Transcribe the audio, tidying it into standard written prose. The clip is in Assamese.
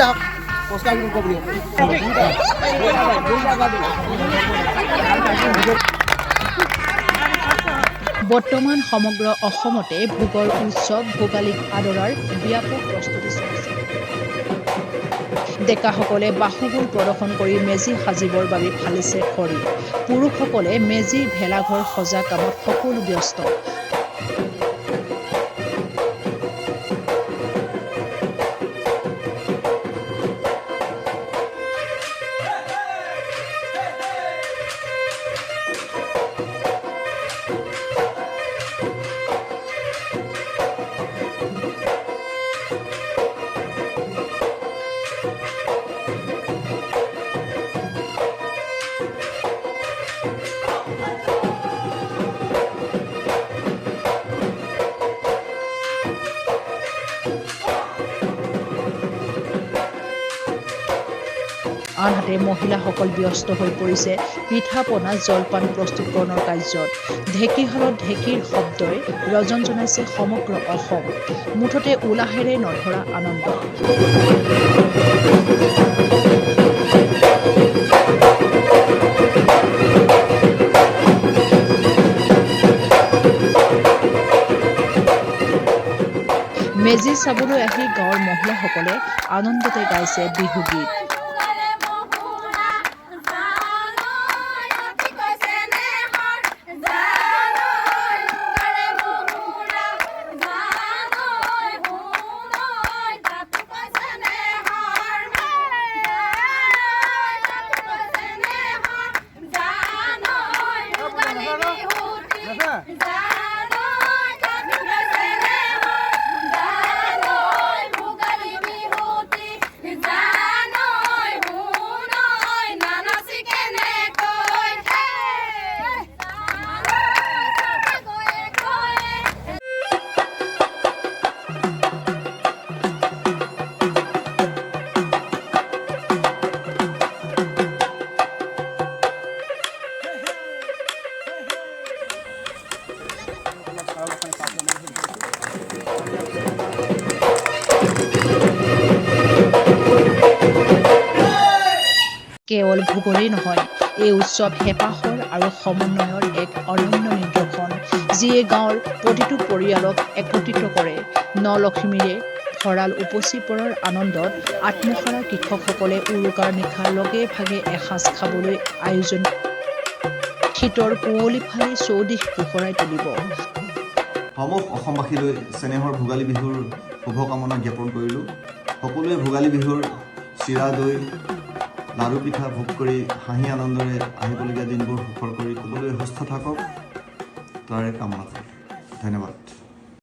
আহক, পুৰস্কাৰ বিতৰণ কৰিব লাগিব। বৰ্তমান সমগ্ৰ অসমতে ভোগৰ উৎসৱ ভোগালীক আদৰাৰ ব্যাপক প্ৰস্তুতি চলিছে। ডেকাসকলে বাহুবল প্ৰদৰ্শন কৰি মেজি সাজিবৰ বাবে ফালিছে খৰি। পুৰুষসকলে মেজি ভেলাঘৰ সজা কামত সকলো ব্যস্ত। আনহাতে মহিলাসকল ব্যস্ত হৈ পৰিছে পিঠা পনা জলপান প্ৰস্তুতকৰণৰ কাৰ্যত। ঢেঁকীশালত ঢেঁকীৰ শব্দই ৰজন জনাইছে সমগ্ৰ অসম। মুঠতে উলাহেৰে নধৰা আনন্দ। মেজি চাবলৈ আহি গাঁৱৰ মহিলাসকলে আনন্দতে গাইছে বিহুগীত। কেৱল ভোগৰেই নহয়, এই উৎসৱ হেঁপাহৰ আৰু সমন্বয়ৰ এক অনন্য নিদৰ্শন, যিয়ে গাঁৱৰ প্ৰতিটো পৰিয়ালক একত্ৰিত কৰে। ন-লখিমীৰে ভঁৰাল উপচি পৰাৰ আনন্দত আত্মহাৰা কৃষকসকলে উৰুকাৰ নিশা লগে ভাগে এসাঁজ খাবলৈ আয়োজন। শীতৰ কুঁৱলী ফালি চৌদিশ পোহৰাই তুলিব। সমূহ অসমবাসীলৈ চেনেহৰ ভোগালী বিহুৰ শুভকামনা জ্ঞাপন কৰিলোঁ। সকলোৱে ভোগালী বিহুৰ চিৰা দৈ লাড়ু পিঠা ভোগ কৰি হাঁহি আনন্দৰে আহিবলগীয়া দিনবোৰ সুখৰ কৰি সকলোৱে সুস্থ থাকক, তাৰে কামনা কৰিলোঁ। ধন্যবাদ।